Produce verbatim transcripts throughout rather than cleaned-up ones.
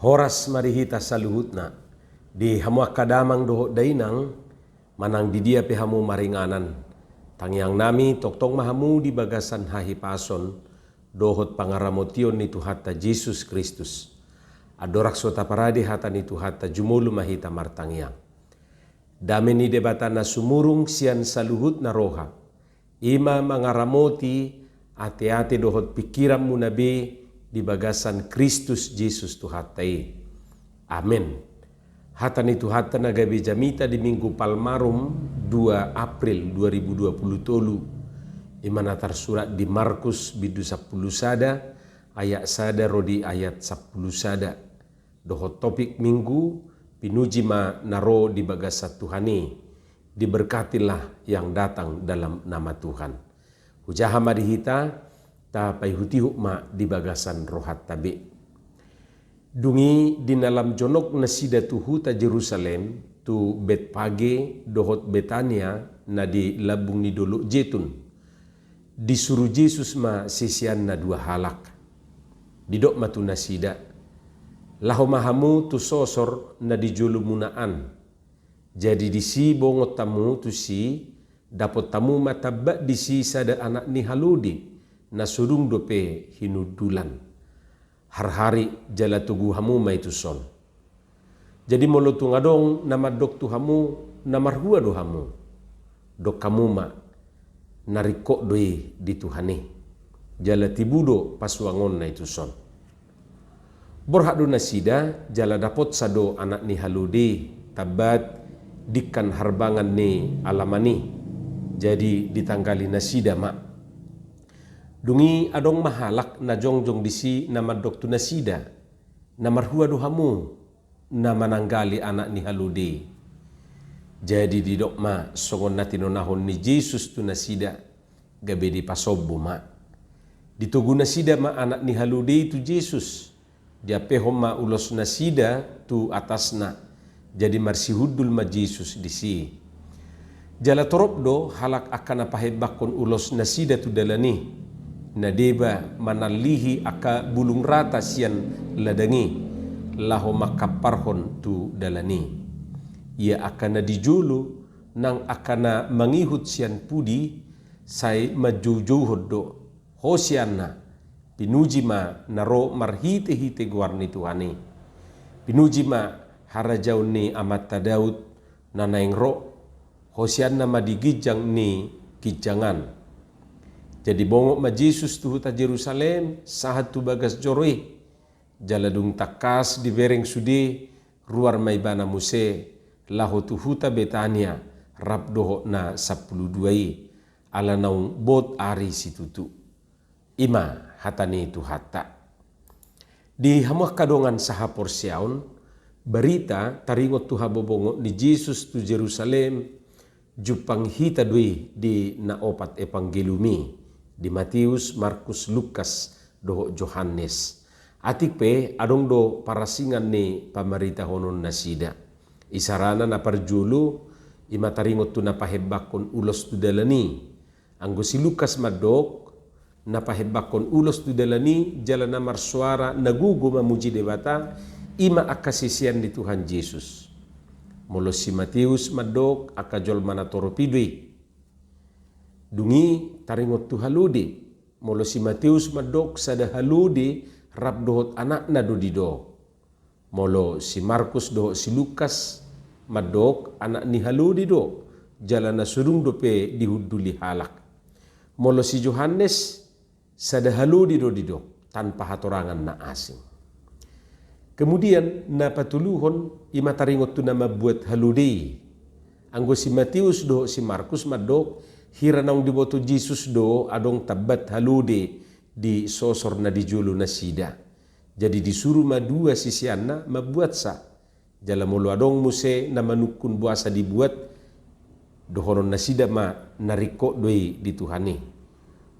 Horas ma di hita saluhutna, di hamu angka damang dohot dainang, manang di dia pe hamu maringanan. Tangiang nami, tongtong ma hamu di bagasan hahipason dohot pangaramotion ni Tuhanta Jesus Kristus. Andorang so taparade hata ni Tuhanta, jumolo ma hita martangiang. Dame ni Debata na sumurung sian saluhutna roha, i ma mangaramoti ateate dohot pingkiranmuna be di bagasan Kristus Jesus Tuhanta i. Amen. Hata ni Tuhanta na gabe jamita di Minggu Palmarum, dua April dua ribu dua puluh tolu, i ma na tarsurat di Markus bindu sampulu sada, ayat sada ro di ayat sampulu sada. Dohot topik Minggu, pinuji ma na ro di bagasan Tuhan i, diberkatilah yang datang dalam nama Tuhan. Hujaha ma di hita, tapaihutihut ma di bagasan rohanta be. Dung i di na lam jonok nasida tu huta Jerusalem, tu Betpage dohot Betania na di lambung ni Dolok Jetun, disuru Jesus ma siseanna dua halak. Didok ma tu nasida: Laho ma hamu tu sosor na di jolomuna an. Jadi disi bongot hamu tusi, dapot hamu ma tambat disi sada anak ni halode, na so dung dope hinundulan. Harhari jala togu hamu ma i tuson. Jadi molo tung adong na mandok tu hamu: Na marhua do hamu? Dok hamu ma: Na ringkot do i di Tuhan i, jala tibu do pasuangonna i tuson. Borhat do nasida, jala dapotsa do anak ni halode i tambat dingkan harbangan ni alaman i. Jadi ditanggali nasida ma. Dung i adong ma halak na jongjong disi na mandok tu nasida: Na marhua do hamu na mananggali anak ni halode i? Jadi didok ma songon na tinonahon ni Jesus tu nasida, gabe dipasombu ma. Ditogu nasida ma anak ni halode i tu Jesus, diampehon ma ulos nasida tu atasna, jadi marsihundul ma Jesus disi. Jala torop do halak angka na pahembangkon ulos nasida tu dalan i, na deba manallihi angka bulung rata sian ladang i, laho mangkamparhon tu dalan i. Ia angka na di jolo nang angka na mangihut sian pudi, sai manjoujouhon do: Hosianna, pinuji ma na ro marhitehite goar ni Tuhan i. Pinuji ma harajaon ni amanta Daud na naeng ro. Hosianna ma di ginjang ni ginjang an. Jadi bongot ma Jesus tu huta Jerusalem, sahat tu bagas joro i. Jala dung tangkas dibereng sude, ruar ma ibana muse, laho tu huta Betania, rap dohot na sampulu dua i, ala naung bot ari situtu. I ma hata ni Tuhanta. Di hamu angka dongan sahaporseaon, barita taringot tu habobongot ni Jesus tu Jerusalem, jumpang hita do i di na opat Evangelium i, di Mateus, Markus, Lukas, dohot Johannes. Atik pe adong do parasingan ni pamaritahonon nasida. Isarana na parjolo, i ma taringot tu na pahembangkon ulos tu dalan i. Anggo si Lukas mandok, na pahembangkon ulos tu dalan i jala na marsoara na gogo mamuji Debata, i ma angka sisean ni Tuhan Jesus. Molo si Mateus mandok, angka jolma na torop i do i. Dung i taringot tu halode. Molo si Mateus mandok, sada halode rap dohot anakna do didok. Molo si Markus dohot si Lukas mandok, anak ni halode do, jala na so dung dope dihunduli halak. Molo si Johannes, sada halode do didok, tanpa hatorangan na asing. Kemudian na patoluhon, i ma taringot tu na mambuat halode i. Anggo si Mateus dohot si Markus mandok, hira naung diboto Jesus do adong tambat halode di sosor na di jolo nasida. Jadi disuru ma dua siseanna mambuatsa. Jala molo adong muse na manungkun boasa dibuat, dohonon nasida ma, na ringkot do i di Tuhan i.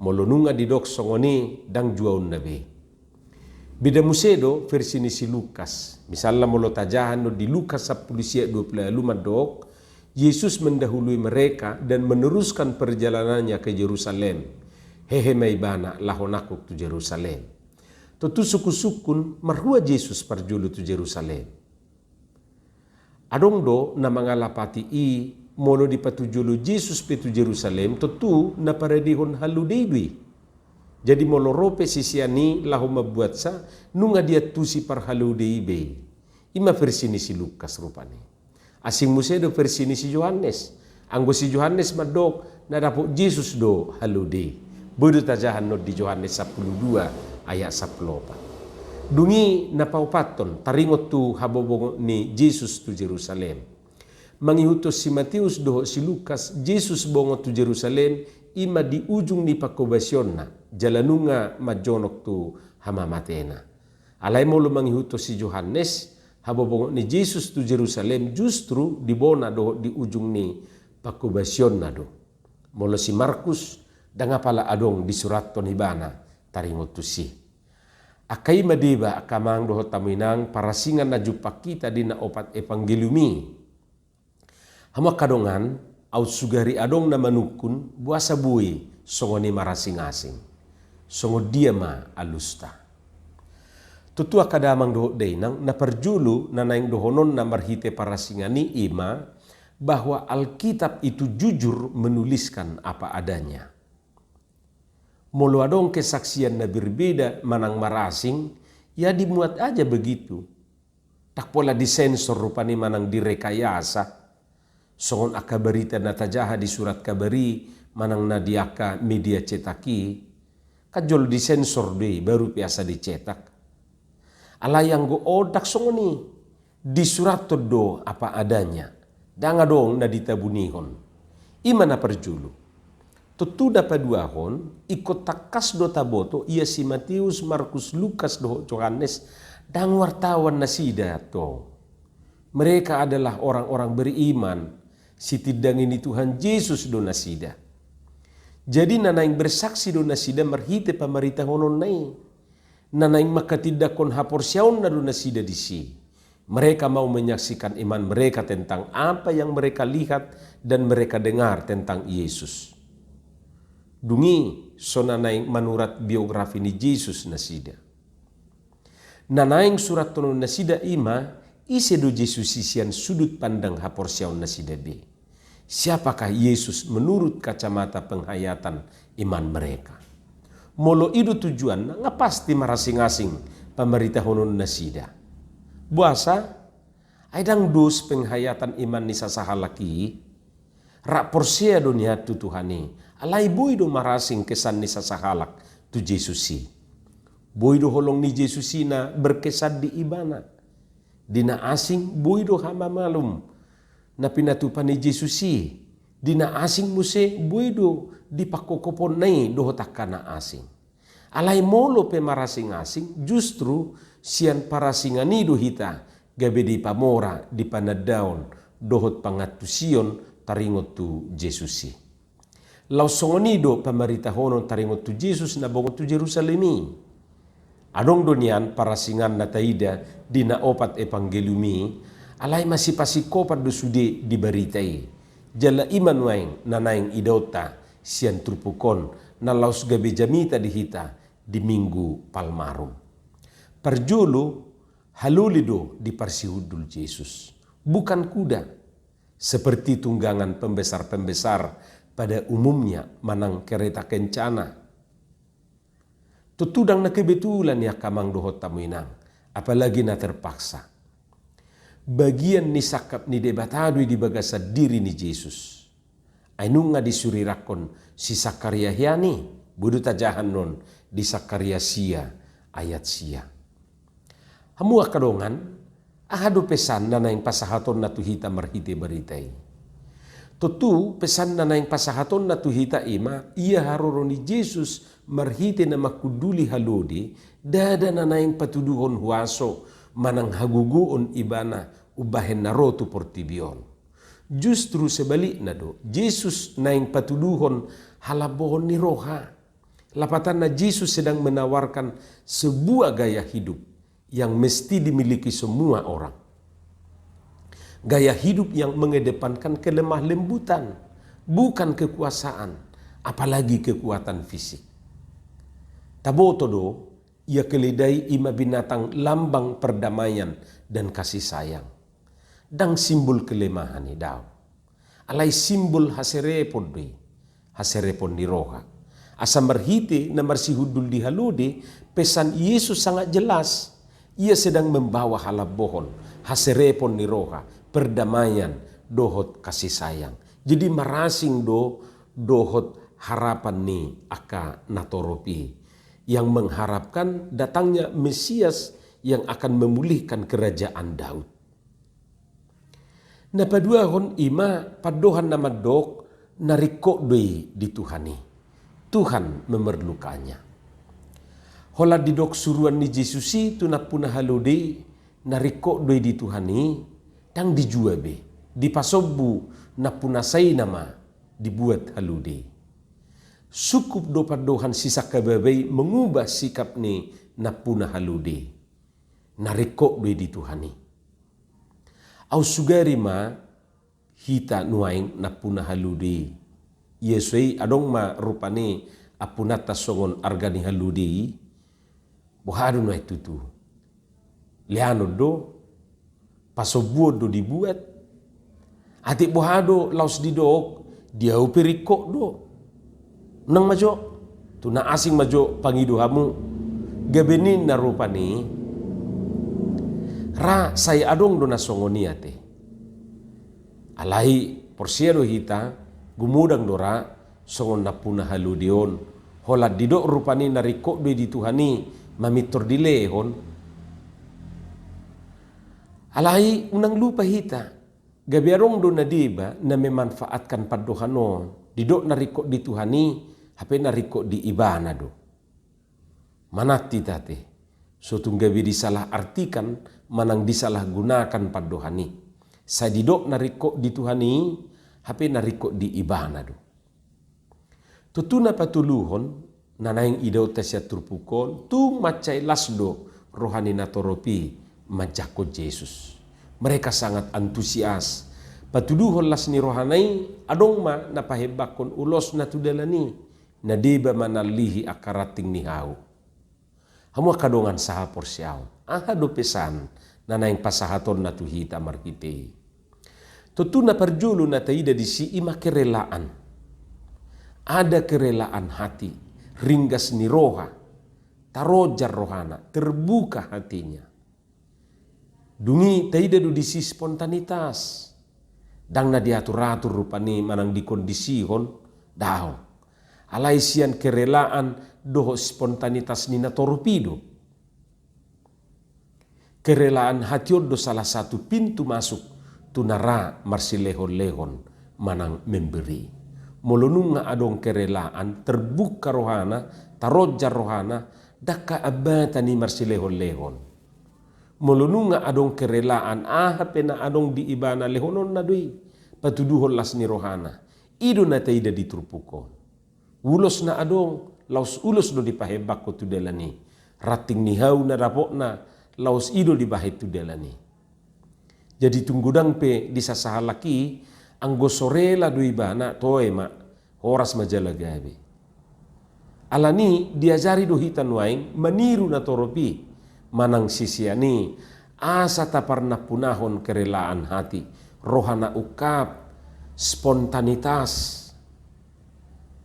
Molo nunga didok songon i, ndang juaonna be. Beda muse do versi ni si Lukas. Misalna molo tajaha annon di Lukas sampulu sia dua pulu ualu mandok, Yesus mendahului mereka dan meneruskan perjalanannya ke Yerusalem. Hehe ma ibana laho nangkok tu Jerusalem. Tontu sungkun-sungkun marhua Jesus parjolo tu Jerusalem. Adong do na mangalapati i, molo dipatujolo Jesus pe tu Jerusalem, tontu na paradehon halode i do i. Jadi molo ro pe sisean i laho mambuatsa, nunga diantusi parhalode i be i. I ma versi ni si Lukas rupani. Asing muse do versi ni si Johannes. Anggo si Johannes mandok na dapot Jesus do halode i. Boi do tajaha annon di Johannes sampulu dua ayat sampulu opat. Dung i na paopathon, taringot tu habobongon ni Jesus tu Jerusalem. Mangihuthon si Matius dohot si Lukas, Jesus bongot tu Jerusalem, i ma di ujung ni panghobasionna, jala nunga manjonok tu hamamatena. Alai molo mangihuthon si Johannes, habobongon ni Jesus tu Jerusalem justru di bona dohot di ujung ni panghobasionna do. Molo si Markus, ndang apala adong disurathon ibana taringot tusi. Angka i ma deba angka amang dohot hamu inang parasingan na jumpang hita di na opat evangelium i. Hamu angka dongan, aut sugari adong na manungkun, boasa boi songon i marasing-asing. Songon dia ma alusta. Tontu angka damang dohot dainang, na parjolo na naeng dohononna marhite parasingan i i ma, bahwa Alkitab itu jujur menuliskan apa adanya. Molo adong kesaksian na berbeda manang marasing, ya dimuat aja begitu. Ndang pola disensor rupani manang direkayasa. Songon angka barita na tajaha di surat kabar i manang na di angka media cetak i. Kan jolo disensor do i baru pe asa dicetak. Alai anggo on ndang songon i, disurathon do apa adanya. Ndang adong na ditabunihon. I ma na parjolo. Tontu na paduahon, ingkon tangkas do taboto ia si Matius, Markus, Lukas dohot Johannes ndang wartawan nasida tong. Mereka adalah orang-orang beriman, sitindangi ni Tuhan Jesus do nasida. Jadi na naeng bersaksi do nasida marhite pamaritahonon na i. Na naeng manghatindanghon haporseaonna do nasida disi. Mereka mau menyaksikan iman mereka tentang apa yang mereka lihat dan mereka dengar tentang Yesus. Dung i so na naeng manurat biografi ni Jesus nasida. Na naeng surathonon nasida i ma, ise do Jesus i sian sudut pandang haporseaon nasida be. Siapakah Yesus menurut kacamata penghayatan iman mereka? Molo i do tujuanna, nga pasti marasing-asing pamaritahonon nasida. Boasa? Ai ndang dos penghayatan iman ni sasahalak i. Rap porsea do nian tu Tuhan i. Alai boi do marasing kesan ni sasahalak tu Jesus i. Boi do holong ni Jesus i na berkesan di ibana. Di na asing boi do hamamalum na pinatupa ni Jesus i. Di na asing muse boi do di pangkophoponna i dohot angka na asing. Alai molo pe marasing-asing, justru sian parasingan i do hita gabe dipamora di panandaon dohot pangantusion taringot tu Jesus i. Laos songon i do pamaritahonon taringot tu Jesus na bongot tu Jerusalem i. Adong do nian parasingan na taida di na opat evangelium i, alai masipasingkopan do sude di barita i. Jala i ma nuaeng na naeng idaonta sian turpuk on na laos gabe jamita di hita di Minggu Palmarum. Parjolo, halole do diparsihundul Jesus, bukan kuda, seperti tunggangan pembesar-pembesar pada umumnya manang kereta kencana. Tontu ndang na kebetulan i angka amang dohot hamu inang, apalagi na terpaksa. Bagian ni sangkap ni Debata do i di bagasan diri ni Jesus. Ai nunga disurirangkon si Sakaria hian i, boi do tajaha annon di Sakaria sia ayat sia. Hamu angka dongan, aha do pesan na naeng pasahatonna tu hita marhite barita i? Tontu pesan na naeng pasahatonna tu hita i ma, ia haroro ni Jesus marhite na manghunduli halode, ndada na naeng patuduhon huaso manang hagogoon ibana umbahen na ro tu portibi on. Justru sebalikna do, Jesus naeng patuduhon halambohon ni roha. Lapatanna, Jesus sedang menawarkan sebuah gaya hidup yang mesti dimiliki semua orang. Gaya hidup yang mengedepankan kelemah lembutan, bukan kekuasaan, apalagi kekuatan fisik. Taboto do, Ia keledai i ma binatang lambang perdamaian dan kasih sayang. Ndang simbol kelemahan i, daong. Alai simbol haserepon do i, haserepon ni roha. Asa marhite na marsihundul di halode, pesan Yesus sangat jelas. Ia sedang membawa halambohon, haserepon ni roha, perdamaian, dohot kasih sayang. Jadi marasing do dohot harapan ni angka natorop i yang mengharapkan datangnya Mesias yang akan memulihkan kerajaan Daud. Na paduahon i ma pandohan na mandok na ringkot do i di Tuhan i. Tuhan memerlukannya. Holan didok suruan ni Jesus i tu nampuna halode i, na ringkot do i di Tuhan i, ndang dijua be, dipasombu nampuna saina ma dibuat halode i. Sungkup do pandohan si sangkababa i mengubah sikap ni nampuna halode i. Na ringkot do i di Tuhan i. Aut sugari ma hita nuaeng nampuna halode i. Ia so i adong ma rupani ampunanta songon arga ni halode i. Boha do nuaeng tutu? Leanon do, pasombuon do dibuat. Atik boha do laos didok, di ahu pe ringkot do. Unang ma jo, tu na asing ma jo pangido hamu. Gabe ninna rupani, ra sai adong do na songon i ate. Alai porsea do hita, gumodang do ra songon nampuna halode on, holan didok rupani na ringkot do i di Tuhan i, mamintor dilehon. Alai unang lupa hita, gabe adong do na deba na memanfaatkan pandohan on, didok na ringkot di Tuhan i, hape na ringkot di ibana do. Manat hita ate, so tung gabe disalah artikan manang disalah gunakan pandohan i. Sai didok na ringkot di Tuhan i, hape na ringkot di ibana do. Tontu na patoluhon, na naeng idaonta sian turpuk on, tung mansai las do roha ni natorop i manjangkon Jesus. Mereka sangat antusias. Patuduhon las ni rohana i, adong ma na pahembangkon ulosna tu dalan i, na deba manallihi angka ranting ni hau. Hamu angka dongan sahaporseaon, aha do pesan na naeng pasahatonna tu hita marhite i? Tontu na parjolo na taida disi i ma kerelaan. Ada kerelaan hati, ringgas ni roha, tarojar rohana, terbuka hatinya. Dung i taida do disi spontanitas. Ndang na diatur-atur rupani manang dikondisihon, daong. Alai sian kerelaan dohot spontanitas ni natorop i do. Kerelaan hati on do salah satu pintu masuk tu na ra marsilehon-lehon manang memberi. Molo nunga adong kerelaan, terbuka rohana, tarojar rohana, ndang hambatan i marsilehon-lehon. Molo nunga adong kerelaan, aha pe na adong di ibana lehononna do i, patuduhon las ni rohana. I do na taida di turpuk on. Ulos na adong, laos ulos do dipahembangkon tu dalan i. Ranting ni hau na dapotna, laos i do dibahen tu dalan i. Jadi tung godang pe disasahalak i, anggo so rela do ibana, toe ma, horas ma jala gabe. Alani diajari do hita nuaeng maniru natorop i, manang sisean i, asa taparnampunahon kerelaan hati, roha na ungkap, spontanitas.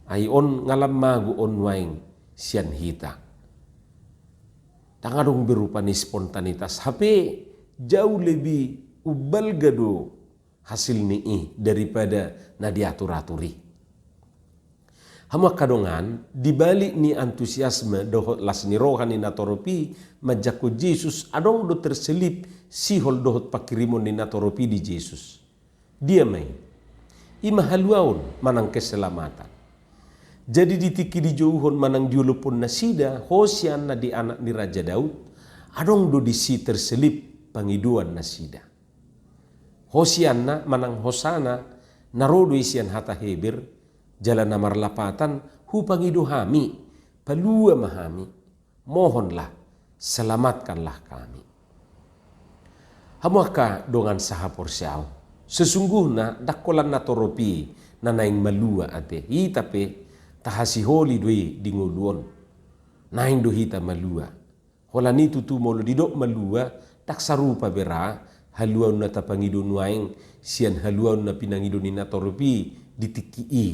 Ai on ngalam mago on nuaeng sian hita. Ndang adong be rupani spontanitas, hape jauh lebih umbalga do hasil ni i daripada na diatur-atur i. Hamu angka dongan, di balik ni antusiasme dohot las ni roha ni natorop i manjangkon Jesus, adong do terselip sihol dohot pangkirimon ni natorop i di Jesus. Dia ma i? I ma haluaon manang keselamatan. Jadi di tingki dijouhon manang diolophon nasida hosianna di Anak ni Raja Daud, adong do disi terselip pangidoan nasida. Hosianna manang hosana, na ro do i sian hata Heber, jala na marlapatan, hupangido hami, palua ma hami, mohonlah, selamatkanlah kami. Hamu angka dongan sahaporseaon, sesungguhna ndang holan natorop i na naeng malua ate, hita pe tahasiholi do i di ngolu on. Naeng do hita malua. Holan i tutu molo didok malua, ndang sarupa be ra haluaon na tapangido nuaeng sian haluaon na pinangido ni natorop i di tingki i.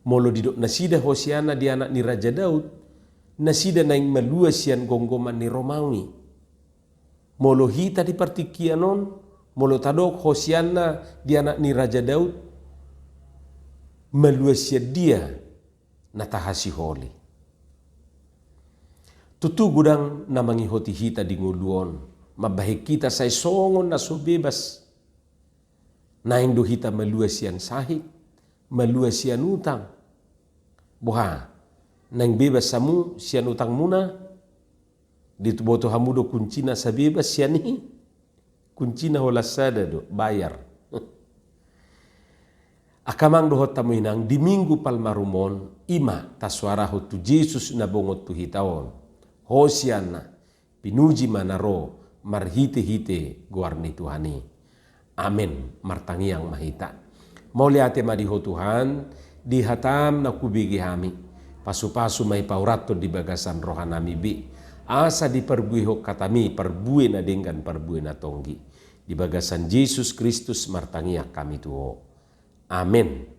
Molo didok nasida Hosiana di anak ni Raja Daud, nasida naeng malua sian gomgoman ni Romawi. Molo hita di partingkian on, molo tadok Hosiana di anak ni Raja Daud, malua sian dia na tahasiholi. Tutu godang na mangihoti hita di ngolu on, mambahen hita sai songon na so bebas. Naeng do hita malua sian sahit, malua sian utang. Boha, naeng bebas hamu sian utangmuna? Diboto hamu do kuncina asa bebas sian i? Kuncina holan sada do, bayar. Angka amang dohot hamu inang, di Minggu Palmarum on, i ma tasuarahon tu Jesus na bongot tu hita on. Hosiana, pinuji ma na ro marhitehite goar ni Tuhan i. Amen. Martangiang ma hita. Mauliate ma di Ho Tuhan, di hataM na hubege hami. Pasupasu ma i paurathon di bagasan rohanami be, asa diparbuehon hataMi parbue na denggan, parbue na tonggi. Di bagasan Jesus Kristus martangiang hami tu Ho. Amen.